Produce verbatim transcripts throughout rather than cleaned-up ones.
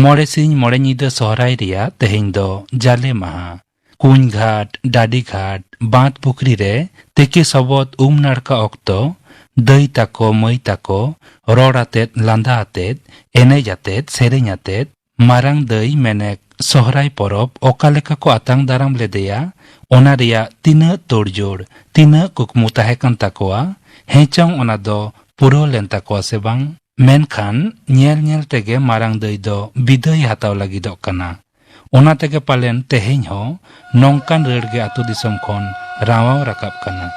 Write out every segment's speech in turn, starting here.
ᱢᱚᱬᱮ ᱥᱤᱧ ᱢᱚᱬᱮ ᱧᱤᱫᱟᱹ ᱥᱚᱦᱨᱟᱭ ᱨᱮᱭᱟᱜ ᱛᱮᱦᱮᱧ ᱫᱚ ᱡᱟᱞᱮ ᱢᱟᱦᱟ᱾ ᱠᱩᱧ ᱜᱷᱟᱴ, ᱰᱟᱹᱰᱤ ᱜᱷᱟᱴ, ᱵᱟᱸᱫᱽ ᱯᱩᱠᱷᱨᱤ ᱨᱮ ᱛᱤᱠᱤ ᱥᱚᱵᱚᱫ ᱩᱢ ᱱᱟᱲᱠᱟ ᱚᱠᱛᱚ ᱫᱟᱹᱭ ᱛᱟᱠᱚ, ᱢᱟᱹᱭ ᱛᱟᱠᱚ ᱨᱚᱲ ᱟᱛᱮᱫ, ᱞᱟᱸᱫᱟ ᱟᱛᱮᱫ, ᱮᱱᱮᱡ ᱟᱛᱮᱫ, ᱥᱮᱨᱮᱧ ᱟᱛᱮᱫ ᱢᱟᱨᱟᱝ ᱫᱟᱹᱭ ᱢᱮᱱᱮᱠ ᱥᱚᱦᱨᱟᱭ ᱯᱚᱨᱚᱵᱽ ᱚᱠᱟ ᱞᱮᱠᱟ ᱠᱚ ᱟᱛᱟᱝ ᱫᱟᱨᱟᱢ ᱞᱮᱫᱮᱭᱟ, ᱚᱱᱟ ᱨᱮᱭᱟᱜ ᱛᱤᱱᱟᱹᱜ ᱛᱳᱲᱡᱳᱲ, ᱛᱤᱱᱟᱹᱜ ᱠᱩᱠᱢᱩ ᱛᱟᱦᱮᱸ ᱠᱟᱱ ᱛᱟᱠᱚᱣᱟ, ᱦᱮᱸᱪᱚᱝ ᱚᱱᱟ ᱫᱚ ᱯᱩᱨᱟᱹᱣ ᱞᱮᱱ ᱛᱟᱠᱚᱣᱟ ᱥᱮ ᱵᱟᱝ? ᱢᱮᱱᱠᱷᱟᱱ ᱧᱮᱞ ᱧᱮᱞ ᱛᱮᱜᱮ ᱢᱟᱨᱟᱝ ᱫᱟᱹᱭ ᱫᱚ ᱵᱤᱫᱟᱹᱭ ᱦᱟᱛᱟᱣ ᱞᱟᱹᱜᱤᱫᱚᱜ ᱠᱟᱱᱟ᱾ ᱚᱱᱟ ᱛᱮᱜᱮ ᱯᱟᱞᱮᱱ ᱛᱮᱦᱮᱧ ᱦᱚᱸ ᱱᱚᱝᱠᱟᱱ ᱨᱟᱹᱲ ᱜᱮ ᱟᱹᱛᱩ ᱫᱤᱥᱚᱢ ᱠᱷᱚᱱ ᱨᱟᱶᱟᱣ ᱨᱟᱠᱟᱵ ᱠᱟᱱᱟ᱾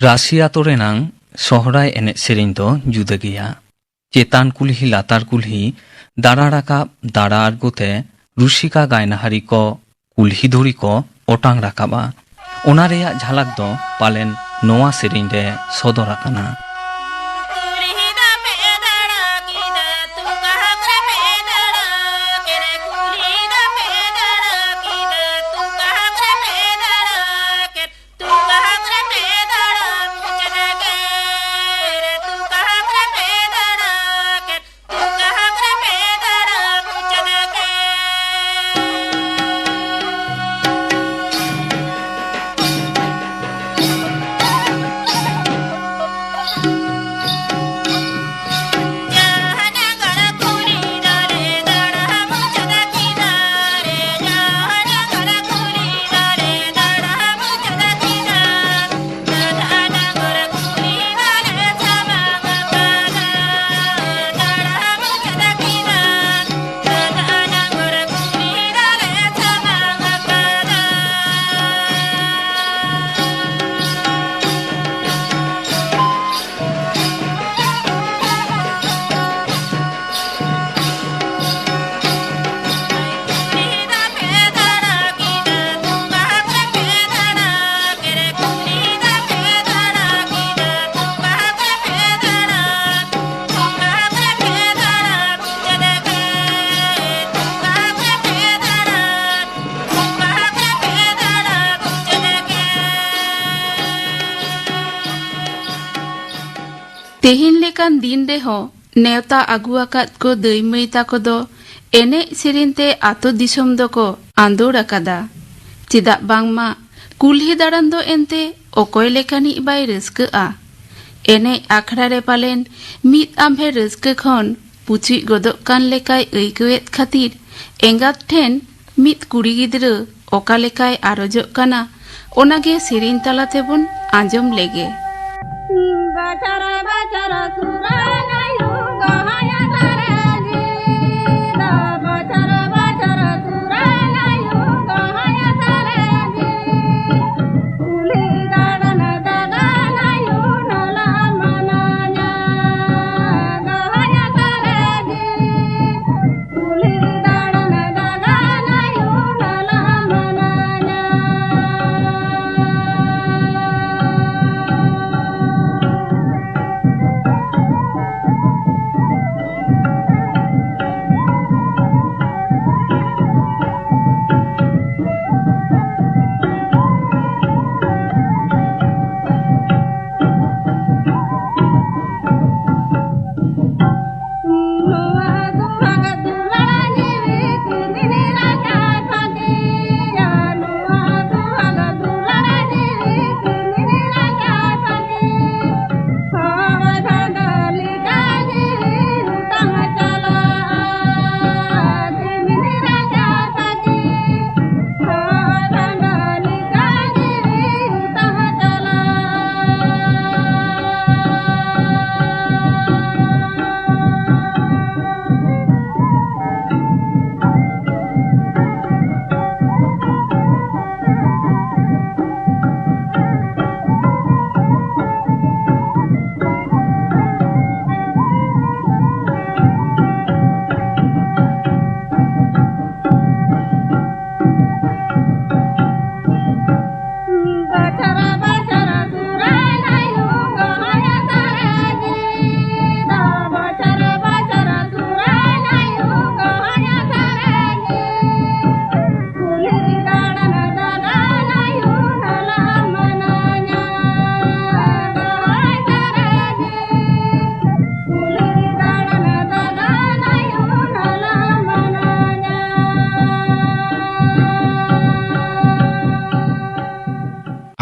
ᱨᱟᱥᱤ ᱟᱛᱳ ᱨᱮᱱᱟᱝ ᱥᱚᱦᱨᱟᱭ ᱮᱱᱮᱡ ᱥᱮᱨᱮᱧ ᱫᱚ ᱡᱩᱫᱟᱹ ᱜᱮᱭᱟ᱾ ᱪᱮᱛᱟᱱ ᱠᱩᱞᱦᱤ ᱞᱟᱛᱟᱨ ᱠᱩᱞᱦᱤ ᱫᱟᱬᱟ ᱨᱟᱠᱟᱵ ᱫᱟᱬᱟ ᱟᱬᱜᱚ ᱛᱮ ᱨᱩᱥᱤᱠᱟ ᱜᱟᱭᱱᱟᱦᱟᱨᱤ ᱠᱚ ᱠᱩᱞᱦᱤ ᱫᱷᱩᱲᱤ ᱠᱚ ᱚᱴᱟᱝ ᱨᱟᱠᱟᱵᱼᱟ᱾ ᱚᱱᱟ ᱨᱮᱭᱟᱜ ᱡᱷᱟᱞᱟᱠ ᱫᱚ ᱯᱟᱞᱮᱱ ᱱᱚᱣᱟ ᱥᱮᱨᱮᱧ ᱨᱮ ᱥᱚᱫᱚᱨ ᱟᱠᱟᱱᱟ᱾ ᱛᱮᱦᱮᱧ ᱞᱮᱠᱟᱱ ᱫᱤᱱ ᱨᱮᱦᱚᱸ ᱱᱮᱣᱛᱟ ᱟᱹᱜᱩ ᱟᱠᱟᱫ ᱠᱚ ᱫᱟᱹᱭ ᱢᱟᱹᱭ ᱛᱟᱠᱚ ᱫᱚ ᱮᱱᱮᱡ ᱥᱮᱨᱮᱧ ᱛᱮ ᱟᱛᱳ ᱫᱤᱥᱚᱢ ᱫᱚᱠᱚ ᱟᱸᱫᱳᱲ ᱟᱠᱟᱫᱟ᱾ ᱪᱮᱫᱟᱜ ᱵᱟᱝᱢᱟ ᱠᱩᱞᱦᱤ ᱫᱟᱬᱟᱱ ᱫᱚ ᱮᱱᱛᱮ ᱚᱠᱚᱭ ᱞᱮᱠᱟᱱᱤᱡ ᱵᱟᱭ ᱨᱟᱹᱥᱠᱟᱹᱜᱼᱟ? ᱮᱱᱮᱡ ᱟᱠᱷᱲᱟ ᱨᱮ ᱯᱟᱞᱮᱱ ᱢᱤᱫ ᱟᱢᱵᱷᱮ ᱨᱟᱹᱥᱠᱟᱹ ᱠᱷᱚᱱ ᱯᱩᱪᱩᱡ ᱜᱚᱫᱚᱜ ᱠᱟᱱ ᱞᱮᱠᱟᱭ ᱟᱹᱭᱠᱟᱹᱣᱮᱫ ᱠᱷᱟᱹᱛᱤᱨ ᱮᱸᱜᱟᱛ ᱴᱷᱮᱱ ᱢᱤᱫ ᱠᱩᱲᱤ ᱜᱤᱫᱽᱨᱟᱹ ᱚᱠᱟ ᱞᱮᱠᱟᱭ ᱟᱨᱚᱡᱚᱜ ᱠᱟᱱᱟ, ᱚᱱᱟᱜᱮ ᱥᱮᱨᱮᱧ ᱛᱟᱞᱟ ᱛᱮᱵᱚᱱ ᱟᱸᱡᱚᱢ ᱞᱮᱜᱮ᱾ ᱵᱟᱪᱟᱨᱟ ᱵᱟᱪᱟᱨᱟ ᱥᱩᱨᱟᱭ ᱱᱟᱭᱩ ᱜᱟᱦᱟᱭᱟ ᱥᱟᱨᱮ ᱡᱤ ᱫᱟ, ᱵᱟᱪᱟᱨᱟ ᱵᱟᱪᱟᱨᱟ ᱥᱩᱨᱟᱭ ᱱᱟᱭᱩ ᱜᱟᱦᱟᱭᱟ ᱥᱟᱨᱮ ᱡᱤ᱾ ᱠᱩᱞᱦᱤ ᱫᱟᱬᱟᱱ ᱫᱟᱬᱟᱱ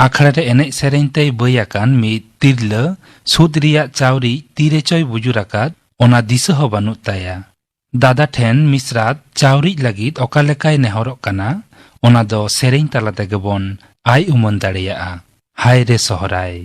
ᱟᱠᱷᱲᱟ ᱨᱮ ᱮᱱᱮᱡ ᱥᱮᱨᱮᱧ ᱛᱮᱭ ᱵᱟᱹᱭ ᱟᱠᱟᱱ ᱢᱤᱫ ᱛᱤᱨᱞᱟᱹ ᱥᱩᱫ ᱨᱮᱭᱟᱜ ᱪᱟᱣᱨᱤᱡ ᱛᱤᱨᱮ ᱪᱚᱭ ᱵᱩᱡᱩᱨ ᱟᱠᱟᱫ, ᱚᱱᱟ ᱫᱤᱥᱟᱹ ᱦᱚᱸ ᱵᱟᱹᱱᱩᱜ ᱛᱟᱭᱟ᱾ ᱫᱟᱫᱟ ᱴᱷᱮᱱ ᱢᱤᱥᱨᱟᱛ ᱪᱟᱣᱨᱤᱡ ᱞᱟᱹᱜᱤᱫ ᱚᱠᱟ ᱞᱮᱠᱟᱭ ᱱᱮᱦᱚᱨᱚᱜ ᱠᱟᱱᱟ, ᱚᱱᱟ ᱫᱚ ᱥᱮᱨᱮᱧ ᱛᱟᱞᱟ ᱛᱮᱜᱮ ᱵᱚᱱ ᱟᱭ ᱩᱢᱟᱹᱱ ᱫᱟᱲᱮᱭᱟᱜᱼᱟ᱾ ᱦᱟᱭ ᱨᱮ ᱥᱚᱦᱨᱟᱭ,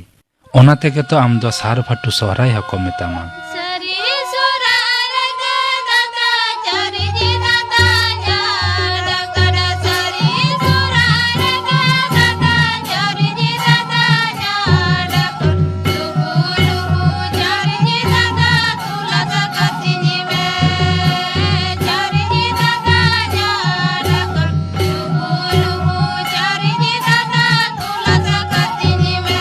ᱚᱱᱟ ᱛᱮᱜᱮ ᱛᱚ ᱟᱢ ᱫᱚ ᱥᱟᱨ ᱵᱷᱟᱴᱩ ᱥᱚᱦᱨᱟᱭ ᱦᱚᱸᱠᱚ ᱢᱮᱛᱟᱢᱟ᱾ ᱥᱟᱹᱨᱤ ᱥᱚᱦᱨᱟᱭ ᱨᱮᱜᱮ ᱫᱟᱫᱟ ᱪᱟᱹᱨᱤ ᱡᱤ ᱫᱟᱫᱟ ᱡᱟᱦᱟᱸ ᱰᱟᱠᱟᱨ ᱥᱟᱹᱨᱤ ᱥᱚᱦᱨᱟᱭ ᱨᱮᱜᱮ ᱫᱟᱫᱟ ᱪᱟᱹᱨᱤ ᱡᱤ ᱫᱟᱫᱟ ᱡᱟᱦᱟᱸ ᱰᱟᱠᱟᱨ ᱞᱩᱜᱩ ᱞᱩᱜᱩ ᱪᱟᱹᱨᱤ ᱡᱤ ᱫᱟᱫᱟ ᱛᱩᱞᱟ ᱥᱟᱠᱟᱛ ᱪᱤᱱᱤ ᱢᱮ ᱪᱟᱹᱨᱤ ᱡᱤ ᱫᱟᱫᱟ ᱡᱟᱦᱟᱸ ᱰᱟᱠᱟᱨ ᱞᱩᱜᱩ ᱞᱩᱜᱩ ᱪᱟᱹᱨᱤ ᱡᱤ ᱫᱟᱫᱟ ᱛᱩᱞᱟ ᱥᱟᱠᱟᱛ ᱪᱤᱱᱤ ᱢᱮ᱾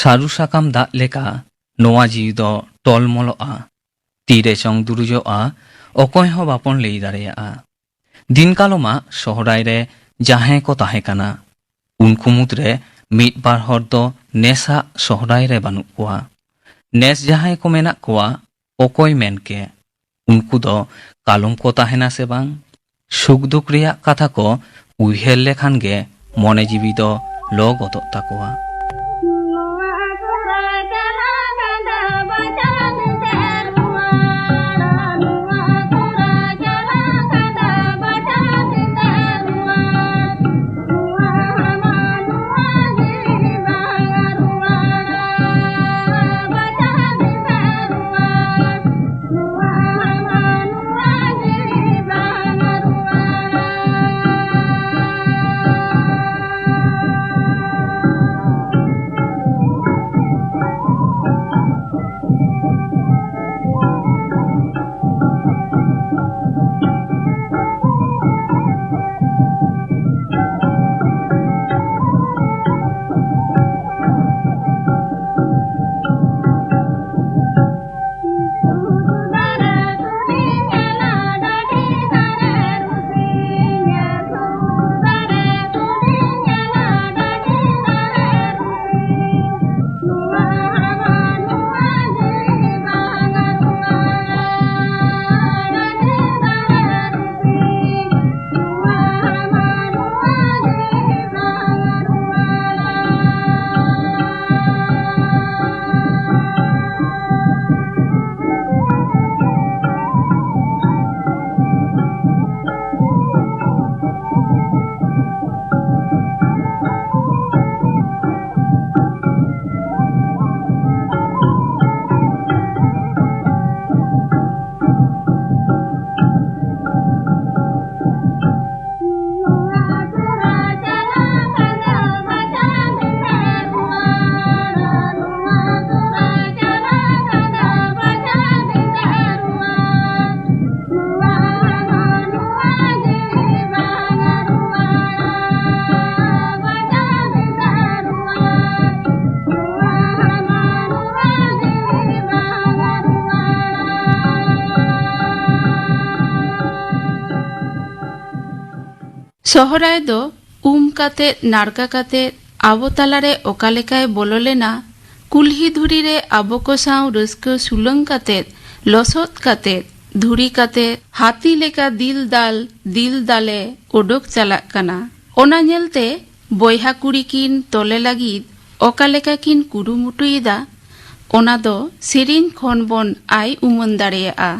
ᱥᱟᱹᱨᱩ ᱥᱟᱠᱟᱢ ᱫᱟᱜ ᱞᱮᱠᱟ ᱱᱚᱣᱟ ᱡᱤᱣᱤ ᱫᱚ ᱴᱚᱞᱢᱚᱞᱚᱜᱼᱟ᱾ ᱛᱤᱨᱮ ᱪᱚᱝ ᱫᱩᱨᱩᱡᱚᱜᱼᱟ, ᱚᱠᱚᱭ ᱦᱚᱸ ᱵᱟᱵᱚᱱ ᱞᱟᱹᱭ ᱫᱟᱲᱮᱭᱟᱜᱼᱟ᱾ ᱫᱤᱱ ᱠᱟᱞᱚᱢᱟᱜ ᱥᱚᱦᱨᱟᱭ ᱨᱮ ᱡᱟᱦᱟᱸᱭ ᱠᱚ ᱛᱟᱦᱮᱸ ᱠᱟᱱᱟ, ᱩᱱᱠᱩ ᱢᱩᱫᱽᱨᱮ ᱢᱤᱫ ᱵᱟᱨ ᱦᱚᱲ ᱫᱚ ᱱᱮᱥᱟᱜ ᱥᱚᱦᱨᱟᱭ ᱨᱮ ᱵᱟᱹᱱᱩᱜ ᱠᱚᱣᱟ᱾ ᱱᱮᱥ ᱡᱟᱦᱟᱸᱭ ᱠᱚ ᱢᱮᱱᱟᱜ ᱠᱚᱣᱟ, ᱚᱠᱚᱭ ᱢᱮᱱ ᱠᱮ? ᱩᱱᱠᱩ ᱫᱚ ᱠᱟᱞᱚᱢ ᱠᱚ ᱛᱟᱦᱮᱱᱟ ᱥᱮ ᱵᱟᱝ? ᱥᱩᱠ ᱫᱩᱠ ᱨᱮᱭᱟᱜ ᱠᱟᱛᱷᱟ ᱠᱚ ᱩᱭᱦᱟᱹᱨ ᱞᱮᱠᱷᱟᱱ ᱜᱮ ᱢᱚᱱᱮ ᱡᱤᱣᱤ ᱫᱚ ᱞᱚ ᱜᱚᱫᱚᱜ ᱛᱟᱠᱚᱣᱟ᱾ ᱥᱚᱦᱨᱟᱭ ᱫᱚ ᱩᱢ ᱠᱟᱛᱮ, ᱱᱟᱲᱠᱟ ᱠᱟᱛᱮ, ᱟᱵᱚ ᱛᱟᱞᱟᱨᱮ ᱚᱠᱟ ᱞᱮᱠᱟᱭ ᱵᱚᱞᱚ ᱞᱮᱱᱟ, ᱠᱩᱞᱦᱤ ᱫᱷᱩᱲᱤ ᱨᱮ ᱟᱵᱚ ᱠᱚ ᱥᱟᱶ ᱨᱟᱹᱥᱠᱟᱹ ᱥᱩᱞᱟᱹᱝ ᱠᱟᱛᱮ, ᱞᱚᱥᱚᱫ ᱠᱟᱛᱮ, ᱫᱷᱩᱲᱤ ᱠᱟᱛᱮ, ᱦᱟᱹᱛᱤ ᱞᱮᱠᱟ ᱫᱤᱞ ᱫᱟᱞ ᱫᱤᱞ ᱫᱟᱞᱮ ᱚᱰᱚᱠ ᱪᱟᱞᱟᱜ ᱠᱟᱱᱟ᱾ ᱚᱱᱟ ᱧᱮᱞᱛᱮ ᱵᱚᱭᱦᱟ ᱠᱩᱲᱤ ᱠᱤᱱ ᱛᱚᱞᱮ ᱞᱟᱹᱜᱤᱫ ᱚᱠᱟ ᱞᱮᱠᱟ ᱠᱤᱱ ᱠᱩᱨᱩᱢᱩᱴᱩᱭᱮᱫᱟ, ᱚᱱᱟ ᱫᱚ ᱥᱮᱨᱮᱧ ᱠᱷᱚᱱ ᱵᱚᱱ ᱟᱭ ᱩᱢᱟᱹᱱ ᱫᱟᱲᱮᱭᱟᱜᱼᱟ᱾